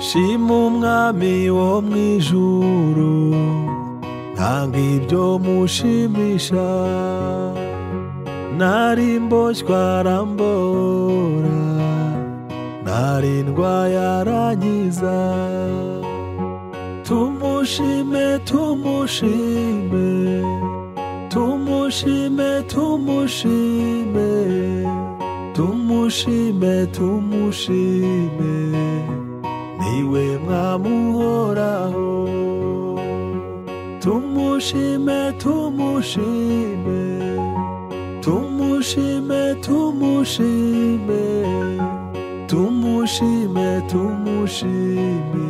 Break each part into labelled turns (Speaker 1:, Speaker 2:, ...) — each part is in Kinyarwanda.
Speaker 1: Shima umwami wo mu ijuru, ntanga ibyo mushimisha. Nari mboshywe arambora, nari ndwaye arankiza. Tumushime, tumushime, tumushime, tumushime, tumushime, tumushime, niwe mwamuhoraho. Tumushime, tumushime, tumushime, tumushime, tumushime, tumushime,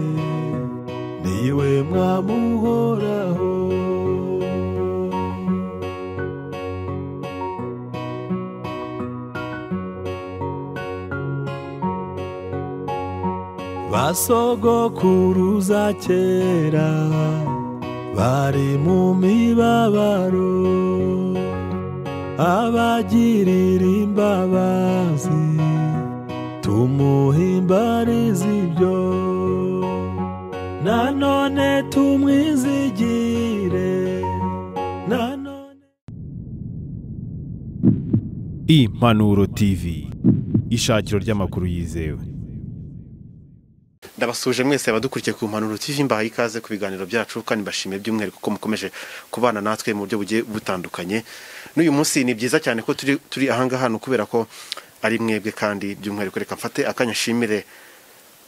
Speaker 1: niwe mwamuhoraho. Basogokuruza kera bari mu mibabaro, abagirira imbabazi tumuhimbarize ibyo. Nanone tumwizigire, nanone.
Speaker 2: Impanuro TV, ishakiro ry'amakuru yizewe.
Speaker 3: Ndabasuje mwese abadukurikiye ku Mpanuro TV, mbahaye ikaze ku biganiro byacu kandi mbashimiye by'umwihariko ko mukomeje kubana natwe mu buryo bugiye butandukanye. N'uyu munsi ni byiza cyane ko turi ahanga hano kubera ko ari mwebwe, kandi by'umwihariko reka mfate akanya nshimire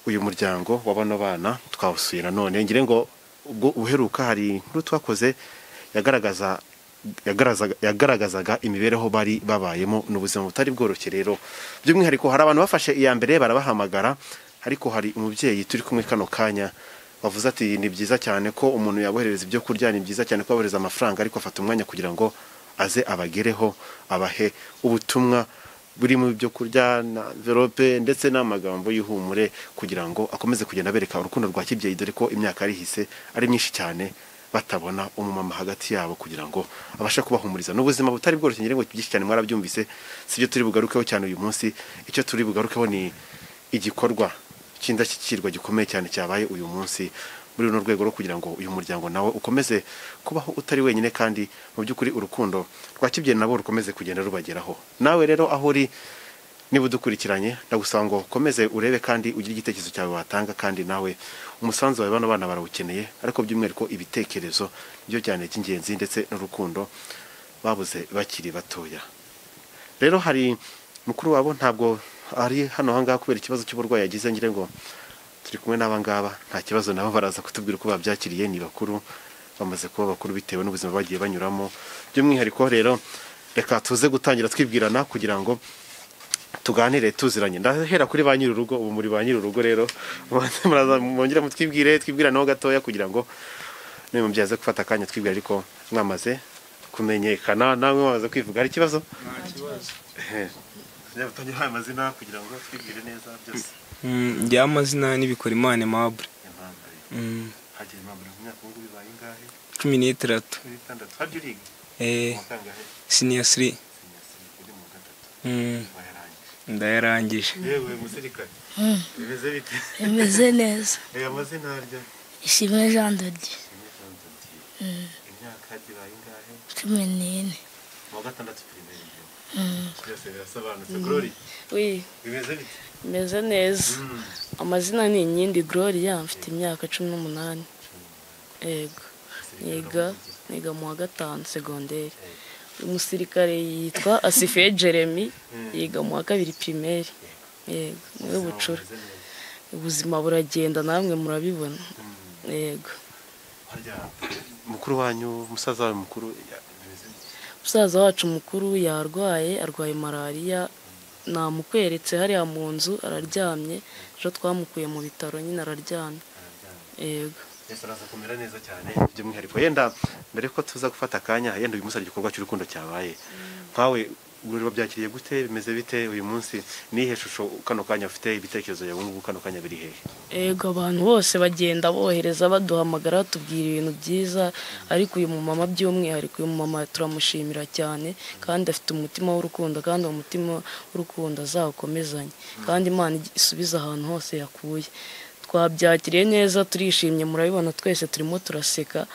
Speaker 3: uyu muryango wa bano bana twawusuye nanone. Ngire ngo ubwo uheruka hari inkuru twakoze yagaragazaga imibereho bari babayemo n'ubuzima butari bworoshye. Rero by'umwihariko hari abantu bafashe iya mbere barabahamagara, ariko hari umubyeyi turi kumwe kano kanya bavuze ati ni byiza cyane ko umuntu yaboherereza ibyo kurya, ni byiza cyane ko abohereza amafaranga, ariko afata umwanya kugira ngo aze abagereho abahe ubutumwa buri mu byo kurya na envelope ndetse n'amagambo y'ihumure, kugira ngo akomeze kugenda bereka urukundo rwa kibyeyi, dore ko imyaka yarihise ari myinshi cyane batabona umumama hagati yabo kugira ngo abashe kubahumuriza. N'ubuzima butari bworoshye, ngira ngo byinshi cyane mwarabyumvise, sibyo turi bugarukeho cyane uyu munsi. Icyo turi bugarukeho ni igikorwa cy'indashyikirwa gikomeye cyane cyabaye uyu munsi muri runo rwego rwo kugira ngo uyu muryango nawe ukomeze kubaho utari wenyine, kandi mu by'ukuri urukundo rwa kibyeyi nabo rukomeze kugenda rubageraho. Nawe rero aho uri niba udukurikiranye, ndagusaba ngo ukomeze urebe kandi ugire igitekerezo cyawe watanga, kandi nawe umusanzu wawe bano bana barawukeneye, ariko by'umwihariko ibitekerezo nibyo cyane cy'ingenzi ndetse n'urukundo babuze bakiri batoya. Rero hari mukuru wabo ntabwo ari hano ahangaha kubera ikibazo cy'uburwayi yagize, ngire ngo turi kumwe n'abangaba nta kibazo, nabo baraza kutubwira uko babyakiriye. Ni bakuru, bamaze kuba bakuru bitewe n'ubuzima bagiye banyuramo. By'umwihariko rero reka tuze gutangira twibwirana kugira ngo tuganire tuziranye. Ndahera kuri ba nyir'urugo, ubu muri ba nyir'urugo rero muraza mwongera mutwibwire, twibwiranaho gatoya kugira ngo nimwe mubyaze gufata akanya twibwira, ariko mwamaze kumenyekana namwe mwamaze kwivuga. Hari ikibazo?
Speaker 4: Nta kibazo.
Speaker 3: Utangira amazina kugira ngo twibwire neza byose.
Speaker 4: Njye amazina ni Bikorimana Aimable.
Speaker 3: Hagiye Aimable, mu myaka ubu bibaye ingahe?
Speaker 4: 16.
Speaker 3: 16. Harya uriga?
Speaker 4: Senior 3. Ndayarangije.
Speaker 3: Yewe musirikare, bimeze bite?
Speaker 5: Bimeze neza.
Speaker 3: Amazina harya?
Speaker 5: Ishimwe Jean de Dieu.
Speaker 3: Imyaka ibaye ingahe?
Speaker 5: 14.
Speaker 3: Mu wa gatandatu primaire. Byose birasobanutse. Glory.
Speaker 6: Oui.
Speaker 3: Bimeze bite?
Speaker 6: Bimeze neza. Amazina ni Inkindi Gloria, mfite imyaka 18. Yego. Niga mu wa gatanu secondaire. Umusirikare yitwa Asifiye Jeremy, yiga mu wa kabiri primaire. Yego, niwe bucura. Ubuzima buragenda namwe murabibona. Yego.
Speaker 3: Mukuru wanyu, musaza wawe mukuru?
Speaker 6: Musaza wacu mukuru yarwaye, arwaye malaria, namukweretse hariya mu nzu araryamye, ejo twamukuye mu bitaro nyine araryamye. Yego.
Speaker 3: Yesu araza kumera neza cyane. By'umwihariko yenda mbere ko tuza gufata akanya, yenda uyu munsi igikorwa cy'urukundo cyabaye, nkawe Guriro byakiriye gute, bimeze bite uyu munsi, nihe shusho kano kanya ufite, ibitekerezo yawe ngubu kano kanya biri hehe?
Speaker 6: Ego abantu bose bagenda bohereza baduhamagara batubwira ibintu byiza, ariko uyu mumama by'umwihariko uyu mumama turamushimira cyane kandi afite umutima w'urukundo, kandi uwo mutima w'urukundo azawukomezanye kandi Imana isubiza ahantu hose yakuye. Twabyakiriye neza, turishimye, murabibona twese turimo turaseka,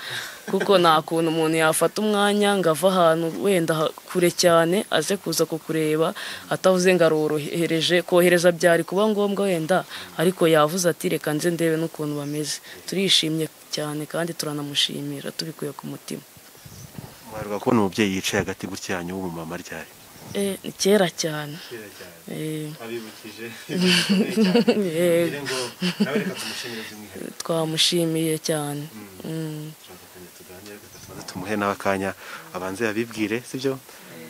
Speaker 6: kuko nta kuntu umuntu yafata umwanya ngo ave ahantu wenda kure cyane aze kuza kukureba atavuze ngo arorohereje. Kohereza byari kuba ngombwa wenda, ariko yavuze ati reka nze ndebe n'ukuntu bameze. Turishimye cyane kandi turanamushimira tubikuye ku mutima.
Speaker 3: Mwaruka kubona umubyeyi yicaye hagati gutya yanyu w'umumama ryari?
Speaker 6: Ni kera cyane.
Speaker 3: Abibukije.
Speaker 6: Yego. Twamushimiye cyane.
Speaker 3: Tumuhe n'akanya abanze yabibwire, sibyo?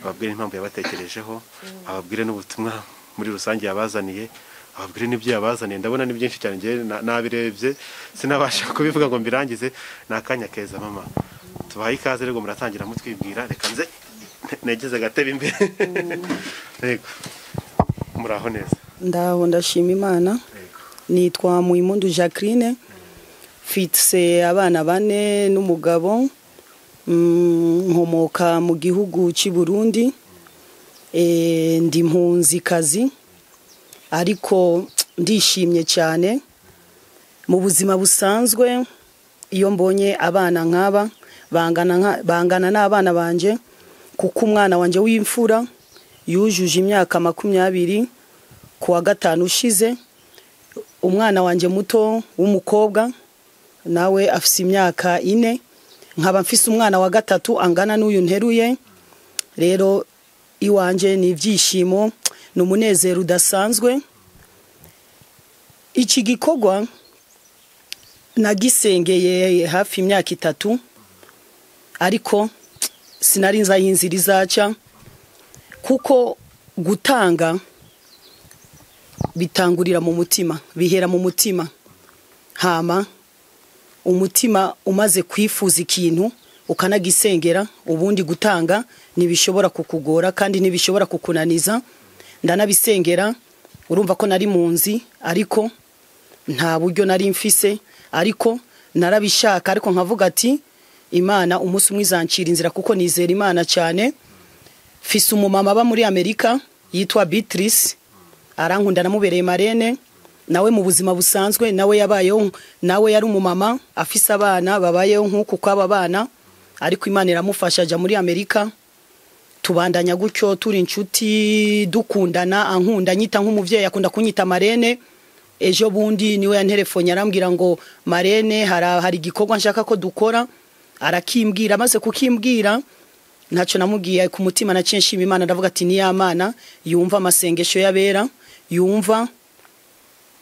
Speaker 3: Ababwire impamvu yabatekerejeho, ababwire n'ubutumwa muri rusange yabazaniye, ababwire n'ibyo yabazaniye. Ndabona ni byinshi cyane, ngiye nabirebye sinabasha kubivuga ngo mbirangize. Ni akanya keza mama, tubahaye ikaze rero, muratangira mutwibwira. Reka nze negeze agatebe imbere. Yego, muraho neza?
Speaker 7: Ndaho, ndashima Imana. Nitwa Muyimundu Jacqueline, mfise abana 4 n'umugabo. Nkomoka mu gihugu cy'i Burundi. Ndi impunzikazi, ariko ndishimye cyane. Mu buzima busanzwe iyo mbonye abana nk'aba bangana n'abana banje, kuko umwana wanje w'imfura yujuje imyaka 20 kuwa 5 ushize, umwana wanje muto w'umukobwa nawe afise imyaka 4, nkaba mfise umwana wa 3 angana n'uyu nteruye. Rero iwanje ni ibyishimo, ni umunezero udasanzwe. Iki gikorwa nagisengeye hafi imyaka 3, ariko sinari nzi aho inzira izaca, kuko gutanga bitangurira mu mutima, bihera mu mutima. Hama umutima umaze kwifuza ikintu ukanagisengera, ubundi gutanga ntibishobora kukugora kandi ntibishobora kukunaniza. Ndanabisengera, urumva ko nari munzi ariko nta buryo nari mfise, ariko narabishaka, ariko nkavuga ati Imana umunsi umwe izancira inzira, kuko nizera Imana cyane. Mfise umumama aba muri Amerika yitwa Beatrice, arankunda, namubereye marene. Nawe mu buzima busanzwe nawe yabayeho, nawe yari umumama afise abana babayeho nk'uku kw'aba bana, ariko Imana iramufasha aja muri Amerika. Tubandanya gutyo, turi inshuti, dukundana, ankunda, nyita nk'umuvyeyi, akunda kunyita marene. Ejo bundi niwe yanterefonye arambwira ngo marene hari igikorwa nshaka ko dukora, arakimbwira. Amaze kukimbwira ntacyo namubwiye ku mutima, naciye nshima Imana, ndavuga ati ni ya Mana yumva amasengesho y'abera, yumva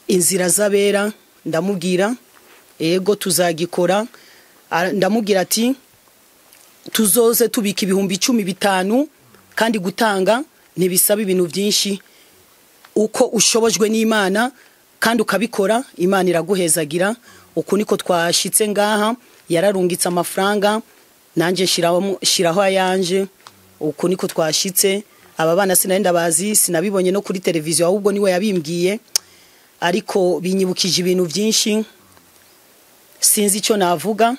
Speaker 7: inzira z'abera. Ndamubwira ego tuzagikora. Ndamubwira ati tuzoze tubika 10,000 5,000, kandi gutanga ntibisaba ibintu byinshi, uko ushobojwe n'Imana kandi ukabikora Imana iraguhezagira. Uku niko twashitse ngaha, yararungitse amafaranga nanjye shiraho ayanje. Uku niko twashitse. Aba bana sinari ndabazi, sinabibonye no kuri televiziyo, ahubwo niwe yabimbwiye, ariko binyibukije ibintu byinshi, sinzi icyo navuga.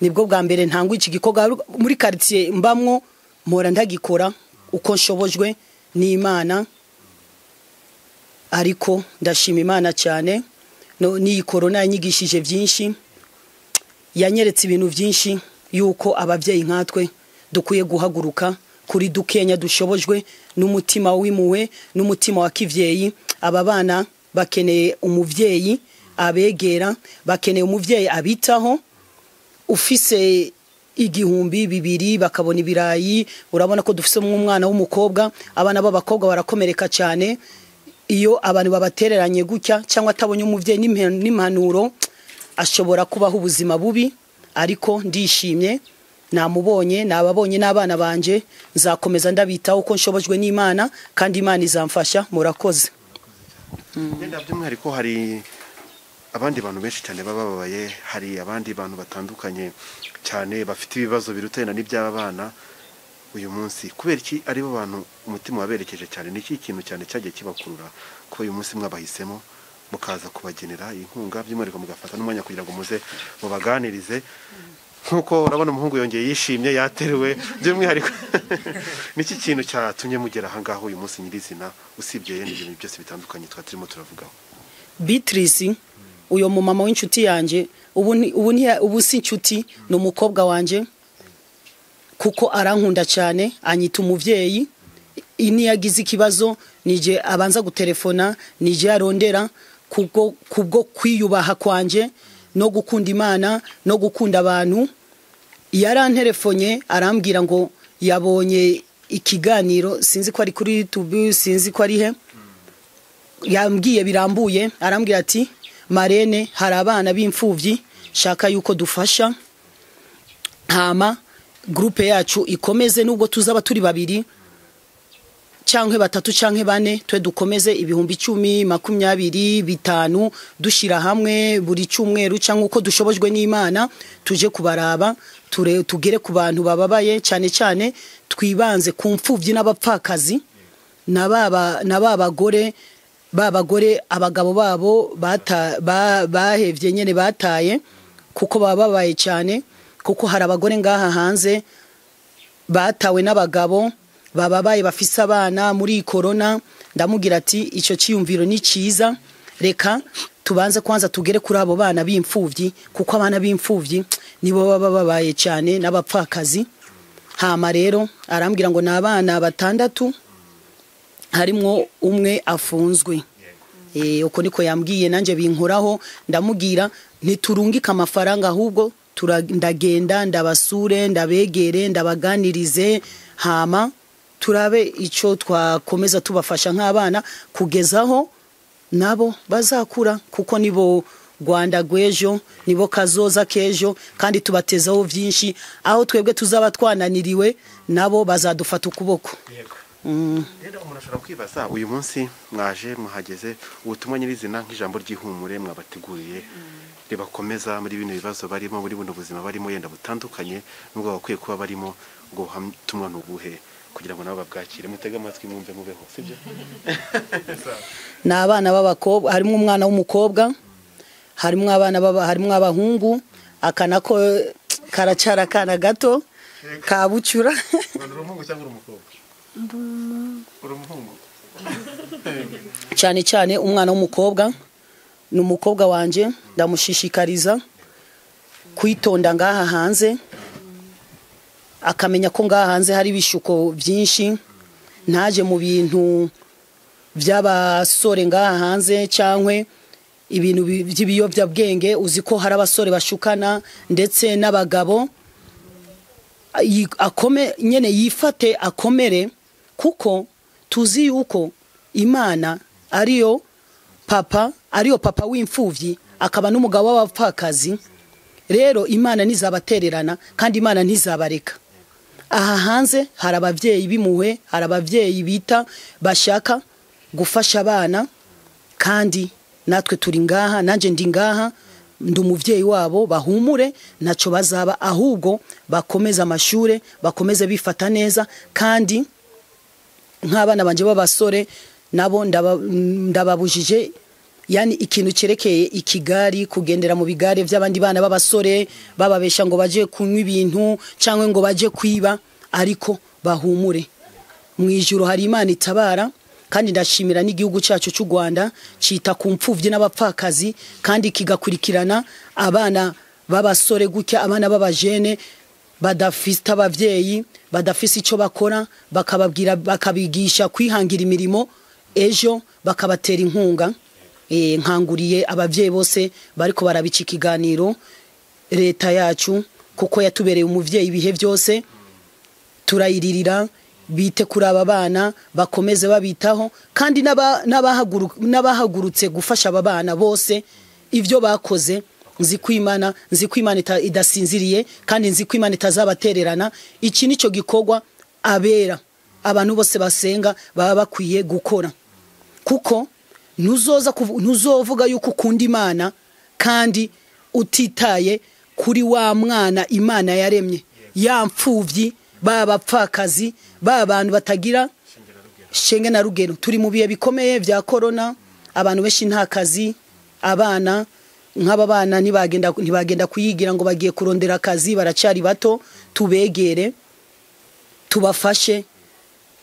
Speaker 7: Nibwo bwa mbere ntangwa iki gikorwa muri quartier mbamwo, mpora ndagikora uko nshobojwe n'Imana, ariko ndashima Imana cyane. N'iyi corona yanyigishije byinshi, yanyeretse ibintu byinshi yuko ababyeyi nkatwe dukwiye guhaguruka kuri dukenya dushobojwe n'umutima w'impuhwe n'umutima wa kivyeyi. Aba bana bakeneye umuvyeyi abegera, bakeneye umuvyeyi abitaho. Ufise 1,000 2,000 bakabona ibirayi. Urabona ko dufise umwana w'umukobwa, abana b'abakobwa barakomereka cyane iyo abantu babatereranye gutya, cyangwa atabonye umuvyeyi n'impanuro ashobora kubaho ubuzima bubi. Ariko ndishimye, namubonye, nababonye n'abana banje, nzakomeza ndabitaho uko nshobojwe n'Imana, kandi Imana izamfasha. Murakoze.
Speaker 3: Ngenda by'umwihariko hari abandi bantu benshi cyane bababaye, hari abandi bantu batandukanye cyane bafite ibibazo birutana n'iby'aba bana uyu munsi. Kubera iki ari bo bantu umutima waberekeje cyane? Ni iki kintu cyane cyagiye kibakurura ko uyu munsi mwabahisemo mukaza kubagenera inkunga, by'umwihariko mugafata n'umwanya kugira ngo muze mubaganirize? Nkuko urabona umuhungu yongeye yishimye yateruwe, by'umwihariko niki kintu cyatumye mugera aha ngaho uyu munsi nyirizina, usibye yenda ibintu byose bitandukanye twa turimo turavugaho?
Speaker 7: Beatrice Uyo mumama w'inshuti yanjye ubu si inshuti, ni umukobwa wanjye, kuko arankunda cyane, anyita umuvyeyi. Niyo agize ikibazo nije abanza gutelefona, nije arondera, kubwo kwiyubaha kwanje no gukunda Imana no gukunda abantu. Yaranterefonye arambwira ngo yabonye ikiganiro, sinzi ko ari kuri YouTube, sinzi ko ari he, yambwiye birambuye, arambwira ati Marene, hari abana b'imfuvyi shaka yuko dufasha, hama groupe yacu ikomeze, nubwo tuzaba turi babiri canke batatu canke bane, twe dukomeze 10,000, 20, 5 dushira hamwe buri cyumweru canke uko dushobojwe n'Imana, tuje kubaraba, tugere ku bantu bababaye, cyane cyane twibanze ku mfuvyi n'abapfakazi na babagore abagabo babo bahevye nyene bataye, kuko bababaye cyane, kuko hari abagore ngaha hanze batawe n'abagabo bababaye bafise abana muri corona. Ndamubwira ati ico ciyumviro ni ciza, reka tubanze kwanza tugere kuri abo bana b'imfuvyi, kuko abana b'imfuvyi nibo baba babaye cyane n'abapfakazi. Hama rero arambwira ngo n'abana 6 harimwo umwe afunzwe. Uko niko yambwiye, nanje binkoraho. Ndamubwira ntiturungika amafaranga, ahubwo ndagenda ndabasure, ndabegere, ndabaganirize, hama turabe ico twakomeza tubafasha nk'abana kugezaho nabo bazakura, kuko nibo Rwanda rw'ejo, nibo kazoza k'ejo, kandi tubatezaho vyinshi. Aho twebwe tuzaba twananiriwe nabo bazadufata ukuboko.
Speaker 3: Rero umuntu ashobora kwibaza, uyu munsi mwaje muhageze, ubutumwa nyirizina nk'ijambo ry'ihumure mwabateguriye ribakomeza muri bino bibazo barimo, muri buno buzima barimo yenda butandukanye nubwo bakwiye kuba barimo, ngo butumwa n'ubuhe kugira ngo nabo babwakire? Mutege amatwi mwumve mubeho, sibyo?
Speaker 7: Ni abana b'abakobwa, harimo umwana w'umukobwa, harimo abana harimo abahungu, akanako karacara kana gato kabucura.
Speaker 3: Uri umuhungu cyangwa uri umukobwa? Uri umuhungu.
Speaker 7: Cyane cyane umwana w'umukobwa, ni umukobwa wanje, ndamushishikariza kwitonda ngaha hanze, akamenya ko ngaha hanze hari ibishuko byinshi, ntaje mu bintu by'abasore ngaha hanze cyangwa ibintu by'ibiyobyabwenge. Uzi ko hari abasore bashukana ndetse n'abagabo. Akome nyene yifate, akomere, kuko tuzi yuko Imana ariyo papa, ariyo papa w'imfuvyi, akaba n'umugabo w'abapfakazi. Rero Imana ntizabatererana kandi Imana ntizabareka. Aha hanze hari abavyeyi bimuwe, hari abavyeyi bita bashaka gufasha abana, kandi natwe turi ngaha, nanje ndi ngaha, ndi umuvyeyi wabo. Bahumure, ntaco bazaba, ahubwo bakomeze amashure, bakomeze bifata neza. Kandi nk'abana banje b'abasore nabo ndababujije yani ikintu cyerekeye ikigari, kugendera mu bigare by'abandi bana b'abasore bababesha ngo baje kunywa ibintu cyangwa ngo baje kwiba, ariko bahumure, mu ijuru hari Imana itabara. Kandi ndashimira n'igihugu cyacu cy'u Rwanda cita ku mfuvyi n'abapfakazi, kandi kigakurikirana abana b'abasore gutya, abana b'abajene badafite abavyeyi, badafise ico bakora, bakababwira, bakabigisha kwihangira imirimo, ejo bakabatera inkunga. Nkanguriye abavyeyi bose bariko barabica ikiganiro, leta yacu kuko yatubereye umuvyeyi ibihe byose, turayiririra, bite kuri aba bana, bakomeze babitaho. Kandi n'abahagurutse gufasha aba bana bose ivyo bakoze, nzi ko Imana idasinziriye, kandi nzi ko Imana itazabatererana. Iki nico gikorwa abera abantu bose basenga baba bakwiye gukora, kuko ntuzovuga yuko ukunda Imana kandi utitaye kuri wa mwana Imana yaremye, ya mfuvyi, babapfakazi, babantu batagira shenge na rugero. Turi mu bihe bikomeye vya corona, abantu benshi nta kazi, abana nk'aba bana ntibagenda kuyigira ngo bagiye kurondera akazi, baracari bato. Tubegere, tubafashe,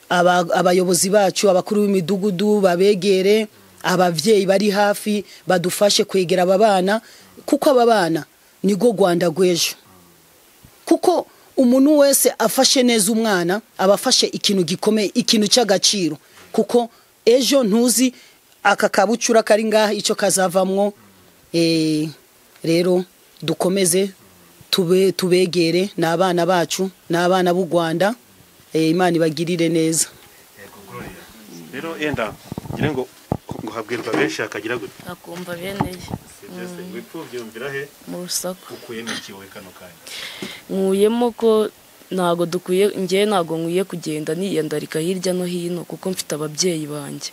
Speaker 7: abayobozi bacu, abakuru b'imidugudu babegere, Abavyeyi bari hafi badufashe kwegera aba bana, kuko aba bana nigo Rwanda rw'ejo. Kuko umuntu wese afashe neza umwana aba afashe ikintu gikomeye, ikintu cy'agaciro, kuko ejo ntuzi aka kabucura kari ngaha icyo kazavamwo. Rero dukomeze tubegere, ni abana bacu, ni abana b'u Rwanda. Imana ibagirire neza.
Speaker 3: Rero yenda ngira ngo habwirwa benshi hakagira gute
Speaker 6: akumva bene
Speaker 3: wipfubye he
Speaker 6: mu rusaku.
Speaker 3: Ukuye n'iki wowe kano kanya?
Speaker 6: Nkuyemo ko ntago dukwiye, njye ntago nkwiye kugenda niyandarika hirya no hino, kuko mfite ababyeyi banjye.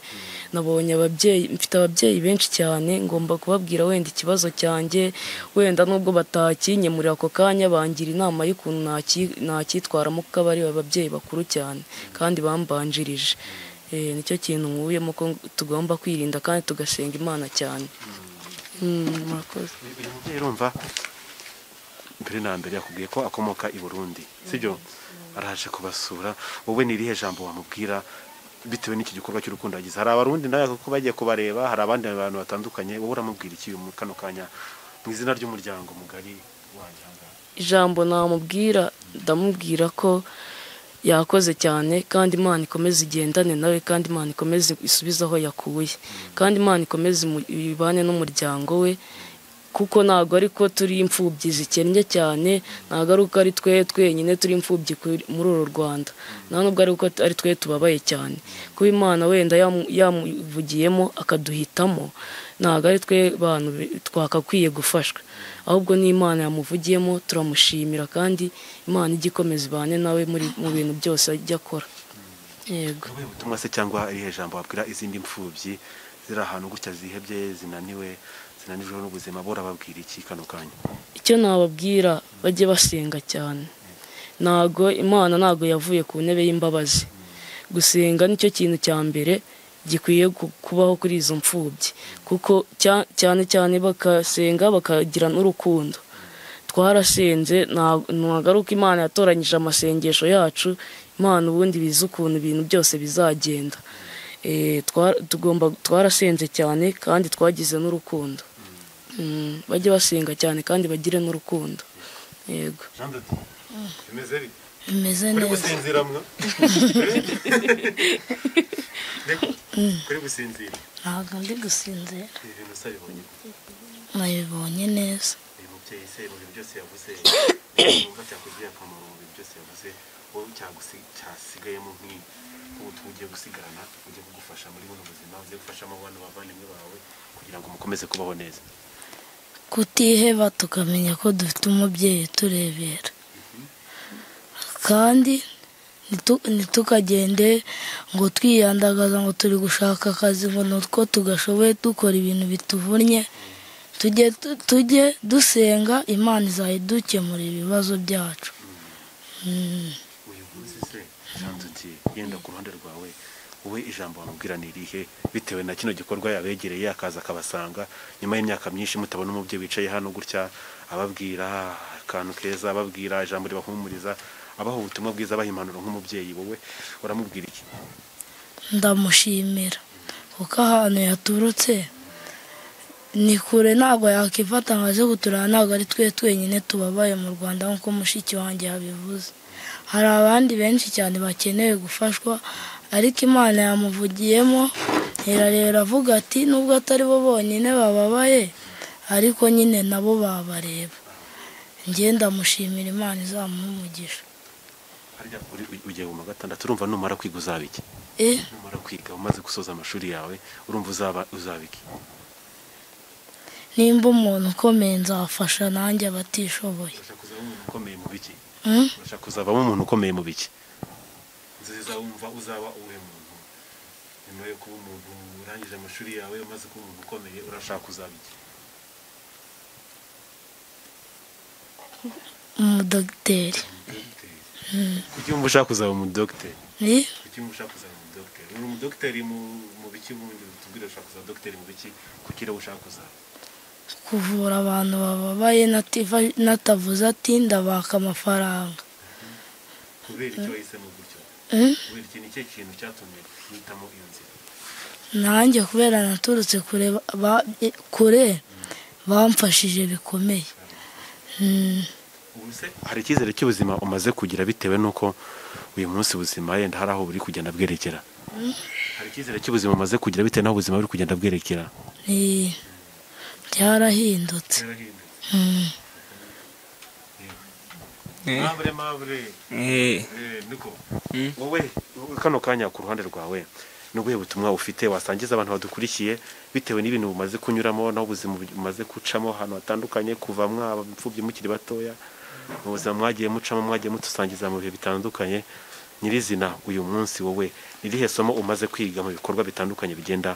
Speaker 6: Nabonye ababyeyi, mfite ababyeyi benshi cyane, ngomba kubabwira wenda ikibazo cyanjye, wenda nubwo batakinyemurira ako kanya bangira inama y'ukuntu nakitwaramo, kuko aba ari ababyeyi bakuru cyane kandi bambanjirije. Nicyo kintu nkuyemo, ko tugomba kwirinda kandi tugasenga Imana cyane. Murakoze.
Speaker 3: Uyu mubyeyi urumva mbere na mbere yakubwiye ko akomoka i Burundi, sibyo? Araje kubasura. Wowe ni irihe jambo wamubwira bitewe n'iki gikorwa cy'urukundo yagize? Hari abarundi nawe kuko bagiye kubareba, hari abandi bantu batandukanye, wowe uramubwira iki mu kano kanya mu izina ry'umuryango mugari wanjye?
Speaker 6: Ijambo namubwira, ndamubwira ko yakoze cyane, kandi Imana ikomeze igendane nawe, kandi Imana ikomeze isubize aho yakuye, kandi Imana ikomeze ibane n'umuryango we, kuko ntago ariko turi imfubyi zikennye cyane, ntago ari uko ari twe twenyine turi imfubyi muri uru Rwanda, nta nubwo ari uko ari twe tubabaye cyane. Kuba Imana wenda yamuvugiyemo akaduhitamo, ntago ari twe bantu twakakwiye gufashwa, ahubwo ni Imana yamuvugiyemo, turamushimira, kandi Imana ijye ikomeza ibane nawe mu bintu byose ajya akora. Yego.
Speaker 3: Ubutumwa se cyangwa irihe jambo wabwira izindi mfubyi ziri ahantu gutya zihebye, zinaniwe, zinanijwe n'ubuzima, bo urababwira iki kano kanya?
Speaker 6: Icyo nababwira, bajye basenga cyane. Ntago Imana ntago yavuye ku ntebe y'imbabazi. Gusenga nicyo kintu cya mbere gikwiye kubaho kuri izo mfubyi, kuko cyane cyane bakasenga bakagira n'urukundo. Twarasenze, nagaruka Imana yatoranyije amasengesho yacu, Imana ubundi bizi ukuntu ibintu byose bizagenda. Tugomba, twarasenze cyane kandi twagize n'urukundo. Bajye basenga cyane kandi bagire n'urukundo. Yego.
Speaker 5: Bimeze neza.
Speaker 3: Gusinzira mwa? Kuri gusinzira?
Speaker 5: Ntabwo ndi gusinzira.
Speaker 3: Ibintu usabibonye?
Speaker 5: Nabibonye neza.
Speaker 3: Uyu mubyeyi se mu bintu byose yavuze, numva cyakugiriye akamaro mu bintu byose yavuze, wowe cyasigayemo nk'ubutumwa ugiye gusigarana, ugiye kugufasha muri buno buzima, ugiye gufashamo abantu bavandimwe bawe kugira ngo mukomeze kubaho neza.
Speaker 5: Kutiheba, tukamenya ko dufite umubyeyi turebera, kandi ntitukagende ngo twiyandagaza ngo turi gushaka akazi ngo nutwo tugashoboye, dukora ibintu bituvunnye. Tujye dusenga, Imana izajya ibibazo byacu.
Speaker 3: Uyu munsi se Jean Didier, yenda ku ruhande rwawe wowe ijambo wamubwira ni irihe bitewe na kino gikorwa yabegereye akaza akabasanga nyuma y'imyaka myinshi mutabona umubyeyi wicaye hano gutya ababwira akantu keza, ababwira ijambo ribahumuriza, abaha ubutumwa bwiza, abaha impanuro nk'umubyeyi, wowe uramubwira iki?
Speaker 5: Ndamushimira kuko ahantu yaturutse ni kure, ntabwo yakifata ngo aze kutureba, ntabwo ari twe twenyine tubabaye mu Rwanda nk'uko mushiki wanjye yabivuze. Hari abandi benshi cyane bakeneye gufashwa, ariko Imana yamuvugiyemo irareba avuga ati nubwo atari bo bonyine bababaye, ariko nyine nabo babareba. Njye ndamushimira, Imana izamuha umugisha.
Speaker 3: Harya ugiye mu gatandatu, urumva numara kwiga uzaba iki? Numara kwiga umaze gusoza amashuri yawe, urumva uzaba iki?
Speaker 5: Nimba umuntu ukomeye nzafasha nanjye abatishoboye.
Speaker 3: Urashaka kuzaba umuntu ukomeye mu biki? Urashaka kuzabamo umuntu ukomeye mu biki? Nziza wumva uzaba uwe muntu nyuma yo kuba umuntu urangije amashuri yawe, umaze kuba umuntu ukomeye, urashaka kuzaba iki?
Speaker 5: Umudogiteri.
Speaker 3: Kuki wumva ushaka kuzaba umudogiteri? Kuki wumva ushaka kuzaba umudogiteri? Uri umudogiteri mu biki ubundi? Tubwire, ushaka kuzaba dogiteri mu biki? Kuki rero ushaka kuzaba?
Speaker 5: Kuvura abantu bababaye natavuze ati ndabaka amafaranga.
Speaker 3: Kubera icyo wahisemo gutyo? Kubera iki? Ni cyo kintu cyatumye uhitamo iyo nzira?
Speaker 5: Nanjye kubera naturutse kure bamfashije bikomeye.
Speaker 3: Hari icyizere cy'ubuzima umaze kugira bitewe n'uko uyu munsi ubuzima yenda hari aho buri kugenda bwerekera? Hari icyizere cy'ubuzima umaze kugira bitewe n'aho ubuzima buri kugenda bwerekera?
Speaker 5: Byarahindutse.
Speaker 3: Wowe kano kanya ku ruhande rwawe ni ubuhe butumwa ufite wasangiza abantu badukurikiye bitewe n'ibintu bumaze kunyuramo naho ubuzima bumaze gucamo ahantu hatandukanye, kuva mwaba imfubyi mukiri batoya, mu buzima mwagiye mucamo, mwagiye mutusangiza mu bihe bitandukanye, nyirizina uyu munsi wowe ni irihe somo umaze kwiga mu bikorwa bitandukanye bigenda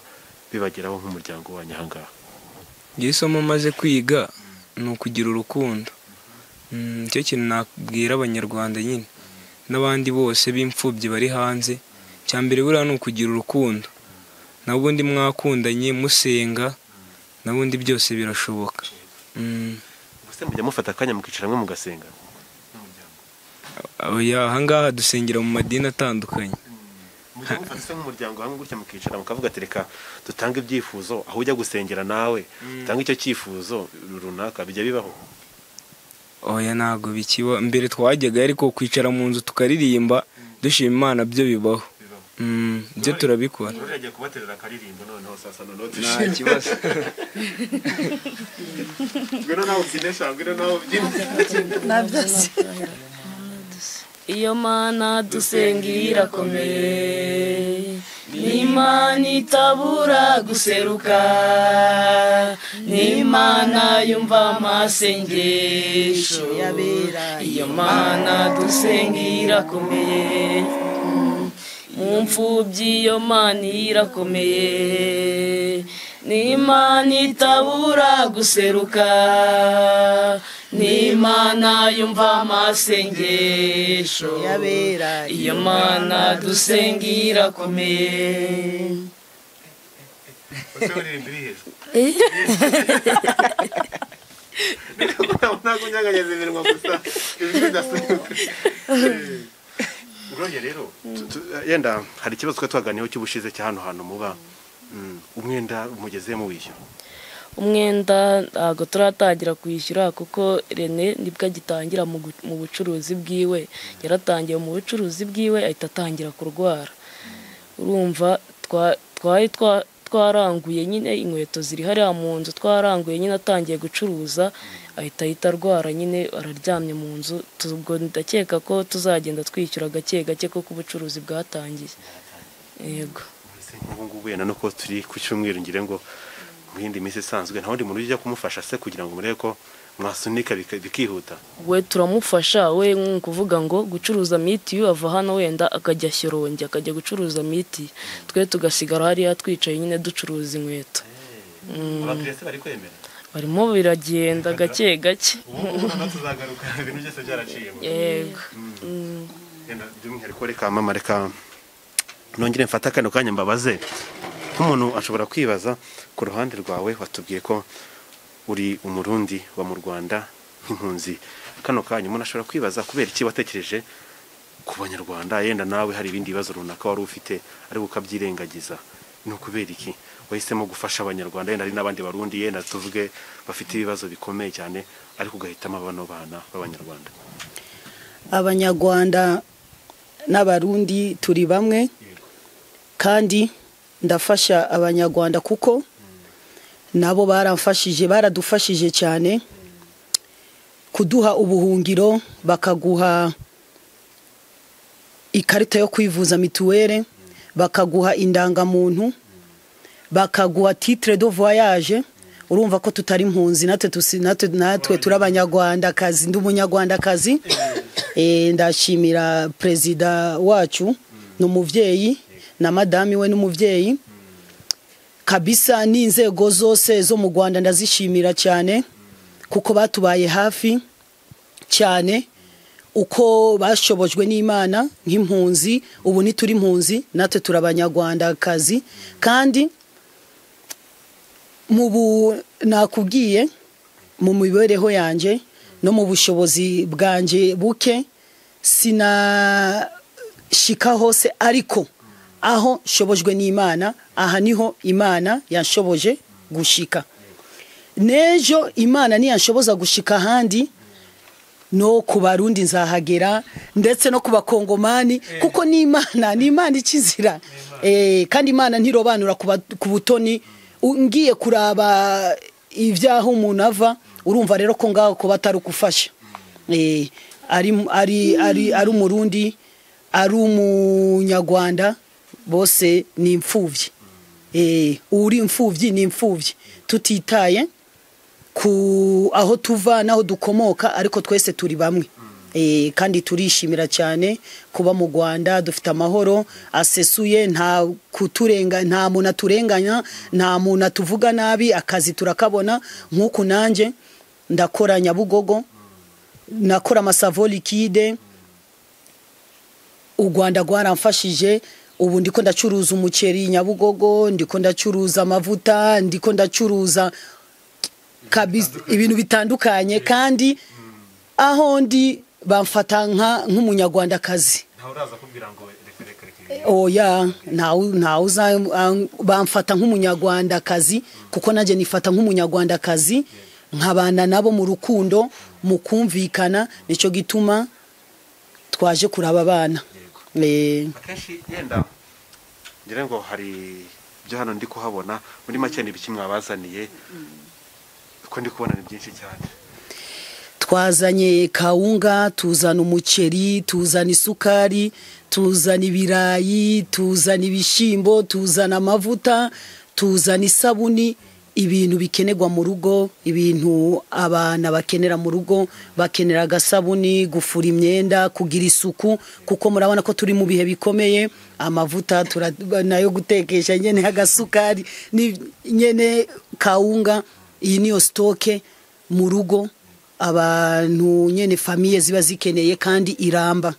Speaker 3: bibageraho nk'umuryango wanyu aha ngaha?
Speaker 4: Njye isomo maze kwiga ni ukugira urukundo. Nicyo kintu nabwira abanyarwanda nyine n'abandi bose b'imfubyi bari hanze. Icya mbere buriya ni ukugira urukundo, nabundi mwakundanye musenga, nabundi byose birashoboka.
Speaker 3: Ubuse mujya mufata akanya mukicara hamwe mugasenga?
Speaker 4: Aha ngaha dusengera mu madini atandukanye.
Speaker 3: Mujya mufata se nk'umuryango hamwe gutya mukicara mukavuga ati reka dutange ibyifuzo, aho ujya gusengera nawe utange icyo cyifuzo runaka, bijya bibaho?
Speaker 4: Oya ntabwo bikiba. Mbere twajyaga ariko kwicara mu nzu tukaririmba dushima Imana byo bibaho. Byo turabikora.
Speaker 3: Uragiye kubaterera akaririmbo noneho sasa noneho
Speaker 4: nta kibazo.
Speaker 3: Ngwino nawe ukinesha, ngwino nawe ubyine.
Speaker 6: Iyo Mana dusenga irakomeye, ni Imana itabura guseruka, ni Imana yumva amasengesho. Iyo Mana dusenga irakomeye, mu mfubyi iyo Mana irakomeye, ni Imana itabura guseruka, ni Imana yumva amasengesho. Iyo Mana dusenga irakomeye.
Speaker 3: Rero yenda hari ikibazo twe twaganiyeho cy'ubushize cya hano hantu muba, umwenda umugeze mu wishyura?
Speaker 6: Umwenda ntabwo turatangira kwishyura kuko Rene nibwo agitangira mu bucuruzi bwiwe. Yaratangiye mu bucuruzi bwiwe ahita atangira kurwara. Urumva twari twaranguye nyine inkweto ziri hariya mu nzu, twaranguye nyine atangiye gucuruza ahita arwara nyine, araryamye mu nzu. Ubwo ndakeka ko tuzagenda twishyura gake gake kuko ubucuruzi bwatangiye. Yego.
Speaker 3: Ubu ngubu yenda nuko turi ku cyumweru ngire ngo mu yindi minsi isanzwe nta wundi muntu ujya kumufasha se kugira ngo murebe ko mwasunika bikihuta?
Speaker 6: We turamufasha, we kuvuga ngo gucuruza mitiyu ava hano wenda akajya Shyorongi akajya gucuruza miti, twe tugasigara hariya twicaye nyine ducuruza inkweto.
Speaker 3: Abakiriya se bari kwemera?
Speaker 6: Barimo biragenda gake gake.
Speaker 3: Ubu ngubu tuzagaruka ibintu byose byaraciyemo.
Speaker 6: Yego.
Speaker 3: Yenda by'umwihariko reka mama, reka nongere mfata kano kanya mbabaze. Nk'umuntu ashobora kwibaza ku ruhande rwawe, watubwiye ko uri umurundi wa mu Rwanda nk'impunzi. Kano kanya umuntu ashobora kwibaza kubera iki watekereje ku banyarwanda, yenda nawe hari ibindi bibazo runaka wari ufite ariko ukabyirengagiza. Ni ukubera iki wahisemo gufasha abanyarwanda, yenda hari n'abandi barundi yenda tuvuge bafite ibibazo bikomeye cyane, ariko ugahitamo bano bana b'abanyarwanda?
Speaker 7: Abanyarwanda n'abarundi turi bamwe, kandi ndafasha abanyarwanda kuko nabo baramfashije, baradufashije cyane kuduha ubuhungiro, bakaguha ikarita yo kwivuza mituwele, bakaguha indangamuntu, bakaguha titre de voyage. Urumva ko tutari impunzi, natwe turi abanyarwandakazi. Ndi umunyarwandakazi. Ndashimira perezida wacu n'umuvyeyi na madami we n'umuvyeyi kabisa, n'inzego zose zo mu Rwanda ndazishimira cyane kuko batubaye hafi cyane uko bashobojwe n'Imana nk'impunzi. Ubu ntituri impunzi, natwe turi abanyarwandakazi. Kandi mu nakubwiye mu mibereho yanje no mu bushobozi bwanje buke sinashika hose, ariko Aho nshobojwe n'Imana, aha niho Imana yanshoboje gushika. Nejo Imana niyanshoboza gushika ahandi, no ku Barundi nzahagera, ndetse no ku Bakongomani, kuko ni Imana, ni Imana ikizira. Kandi Imana ntirobanura ku butoni. Ngiye kuraba ibyaho umuntu ava, urumva rero ko ngaho ko batari kufasha. Ari ari ari ari Umurundi, ari Umunyarwanda, bose ni imfuvyi. Uri imfuvyi ni imfuvyi, tutitaye ku aho tuva naho dukomoka, ariko twese turi bamwe. Kandi turishimira cyane kuba mu Rwanda, dufite amahoro asesuye, nta kuturenga, nta muntu aturenganya, nta muntu atuvuga nabi, akazi turakabona. Nk'uku nanjye ndakora Nyabugogo, nakora amasavo liquide, u Rwanda rwaramfashije. Ubu ndiko ndacuruza umuceri Nyabugogo, ndiko ndacuruza amavuta, ndiko ndacuruza ibintu bitandukanye, kandi aho ndi bamfata nk'umunyarwandakazi. Oya, ntawe bamfata nk'umunyarwandakazi, kuko nanjye nifata nk'umunyarwandakazi, nkabana nabo mu rukundo, mu kumvikana. Nicyo gituma twaje kuraba abana.
Speaker 3: Akenshi yenda ngira ngo hari ibyo hano ndi kuhabona, muri make ni ibiki mwabazaniye, kuko ndi kubona ni byinshi cyane?
Speaker 7: Twazanye kawunga, tuzana umuceri, tuzana isukari, tuzana ibirayi, tuzana ibishyimbo, tuzana amavuta, tuzana isabuni, ibintu bikenerwa mu rugo, ibintu abana bakenera mu rugo. Bakenera agasabuni, gufura imyenda, kugira isuku, kuko murabona ko turi mu bihe bikomeye. Amavuta nayo gutekesha nyene, agasukari nyene, kawunga. Iyi niyo stock mu rugo abantu nyene famille ziba zikeneye, kandi iramba.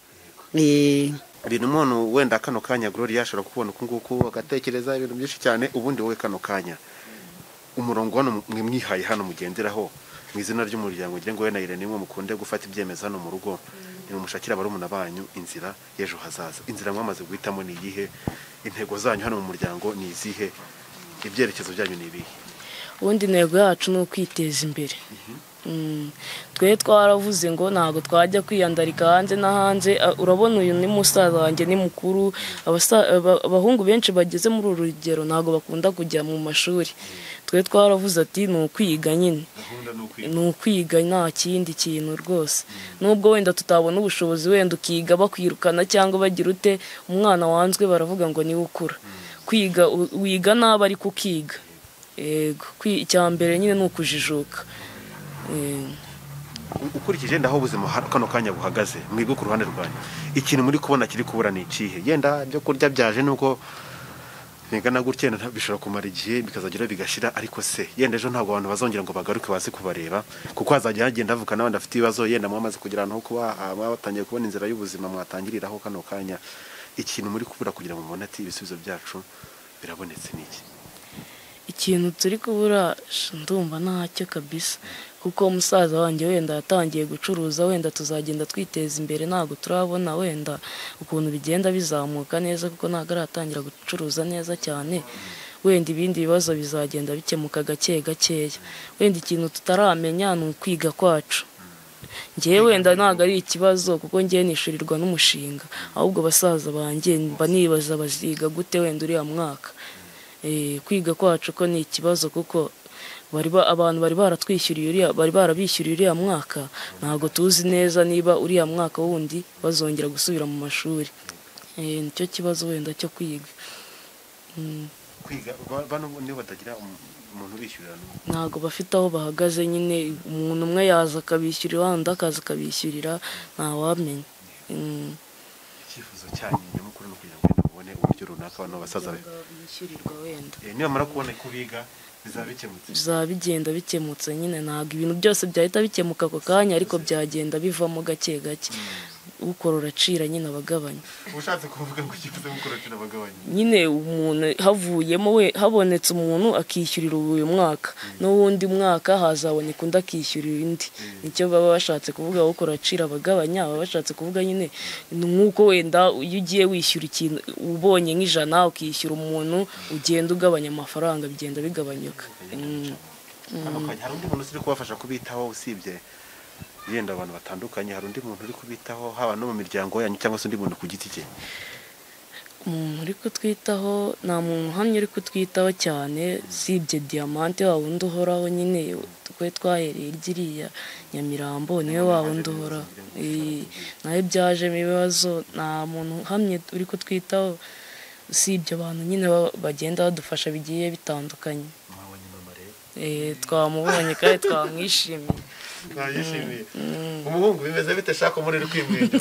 Speaker 3: Ibintu umuntu wenda kano kanya Gloria ashobora kubona uku nguku agatekereza ibintu byinshi cyane. Ubundi wowe kano kanya umurongo hano mwe mwihaye hano mugenderaho mu izina ry'umuryango, ngira ngo we na Irene nimwe mukunde gufata ibyemezo hano mu rugo, nimumushakira barumuna banyu inzira y'ejo hazaza. Inzira mwamaze guhitamo ni iyihe? Intego zanyu hano mu muryango ni izihe? Ibyerekezo byanyu ni ibihe?
Speaker 6: Ubundi intego yacu ni ukwiteza imbere. Twe twaravuze ngo ntabwo twajya kwiyandarika hanze na hanze. Urabona uyu ni musaza wanjye, ni mukuru. Abahungu benshi bageze muri uru rugero ntabwo bakunda kujya mu mashuri. Twe twaravuze ati ni ukwiga nyine, ni ukwiga, nta kindi kintu rwose. Nubwo wenda tutabona ubushobozi, wenda ukiga bakwirukana cyangwa bagira ute, umwana wanzwe baravuga ngo niwe ukura. Kwiga wiga nabi ariko ukiga. Yego, icya mbere nyine ni ukujijuka.
Speaker 3: Ukurikije ndaho ubuzima kano kanya buhagaze, mwebwe ku ruhande rwanyu ikintu muri kubona kiri kubura ni ikihe? Yenda ibyo kurya byaje nuko bingana gutya, yenda bishobora kumara igihe bikazagera bigashira, ariko se yenda ejo ntabwo abantu bazongera ngo bagaruke baze kubareba, kuko hazajya hagenda havuka n'abandi bafite ibibazo. Yenda mwamaze kugira ahantu ho kuba, mwatangiye kubona inzira y'ubuzima mwatangiriraho kano kanya. Ikintu muri kubura kugira ngo mubone ati ibisubizo byacu birabonetse ni iki?
Speaker 6: Ikintu turi kubura ndumva ntacyo kabisa, kuko umusaza wanjye wenda yatangiye gucuruza, wenda tuzagenda twiteza imbere, ntabwo turabona wenda ukuntu bigenda bizamuka neza, kuko ntabwo aratangira gucuruza neza cyane. Wenda ibindi bibazo bizagenda bikemuka gake gakeya. Wenda ikintu tutaramenya ni ukwiga kwacu. Njyewe wenda ntabwo ari ikibazo, kuko njyewe nishyurirwa n'umushinga, ahubwo basaza banjye mba nibaza baziga gute wenda uriya mwaka. Kwiga kwacu ko ni ikibazo, kuko abantu bari baratwishyuriye uriya, bari barabishyuriye uriya mwaka, ntabwo tuzi neza niba uriya mwaka wundi bazongera gusubira mu mashuri. Nicyo kibazo wenda cyo kwiga.
Speaker 3: Kwiga bano nibo batagira umuntu ubishyurira,
Speaker 6: ntabwo bafite aho bahagaze nyine, umuntu umwe yaza akabishyurira, undi akaza akabishyurira, ntawamenya.
Speaker 3: Icyifuzo cyanyu nyamukuru ni ukugira ngo mubone uburyo runaka abantu basaza
Speaker 6: bishyurirwa wenda.
Speaker 3: Nibamara kubona ko biga bizaba bikemutse,
Speaker 6: bizaba bigenda bikemutse nyine. Ntabwo ibintu byose byahita bikemuka ako kanya, ariko byagenda bivamo gake gake. Ukorora acira nyine abagabanya.
Speaker 3: Ushatse kuvuga ngo ikivuze gukorora abagabanya
Speaker 6: nyine umuntu havuyemo we habonetse umuntu akishyurira uyu mwaka, n'uwundi mwaka hazaboneka undi akishyurira undi. Nicyo baba bashatse kuvuga ukorora acira abagabanya. Baba bashatse kuvuga nyine nk'uko wenda iyo ugiye wishyura ikintu ubonye nk'ijana ukishyura umuntu, ugenda ugabanya amafaranga, bigenda bigabanyuka.
Speaker 3: Hari undi muntu uri kubafasha kubitaho usibye yenda abantu batandukanye? Hari undi muntu uri kubitaho haba no mu miryango yanyu cyangwa se undi muntu ku giti cye?
Speaker 6: Umuntu uri kutwitaho nta muntu uhamye uri kutwitaho cyane usibye Diamante wa wundi uhoraho nyine, twe twahereye iriya Nyamirambo, niwe wa wundi uhoraho. Nawe byajemo ibibazo, nta muntu uhamye uri kutwitaho usibye abantu nyine bagenda badufasha bigiye bitandukanye. Twamubonye kandi twamwishimiye.
Speaker 3: Mwayishimiye. Umuhungu bimeze bite shaka muri uri kwimwenyura?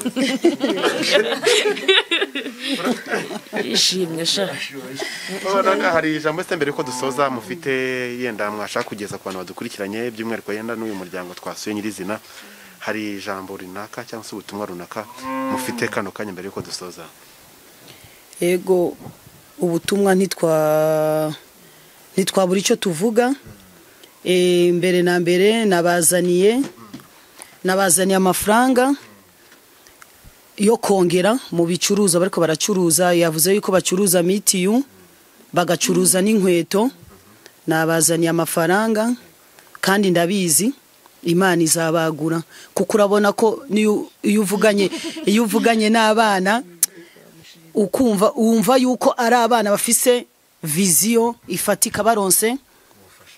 Speaker 6: Yishimye sha.
Speaker 3: Urabona hari ijambo se mbere ko dusoza mufite yenda mwashaka kugeza ku bantu badukurikiranye, by'umwihariko yenda n'uyu muryango twasuye nyirizina, hari ijambo runaka cyangwa se ubutumwa runaka mufite kano kanya mbere yuko dusoza?
Speaker 7: Ego, ubutumwa ntitwabura icyo tuvuga. Mbere na mbere nabazaniye amafaranga yo kongera mu bicuruza bariko baracuruza. Yavuze yuko bacuruza mitiyu, bagacuruza n'inkweto. Nabazaniye amafaranga kandi ndabizi Imana izabagura, kuko urabona ko iyo uvuganye n'abana ukumva wumva yuko ari abana bafise viziyo ifatika, baronse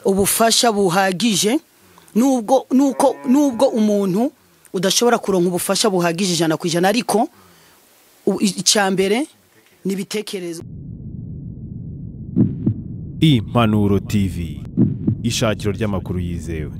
Speaker 7: ubufasha buhagije. Nubwo nubwo umuntu udashobora kuronka ubufasha buhagije 100%, ariko icyambere nibitekerezo.
Speaker 2: Impanuro TV, ishakiro ry'amakuru yizewe.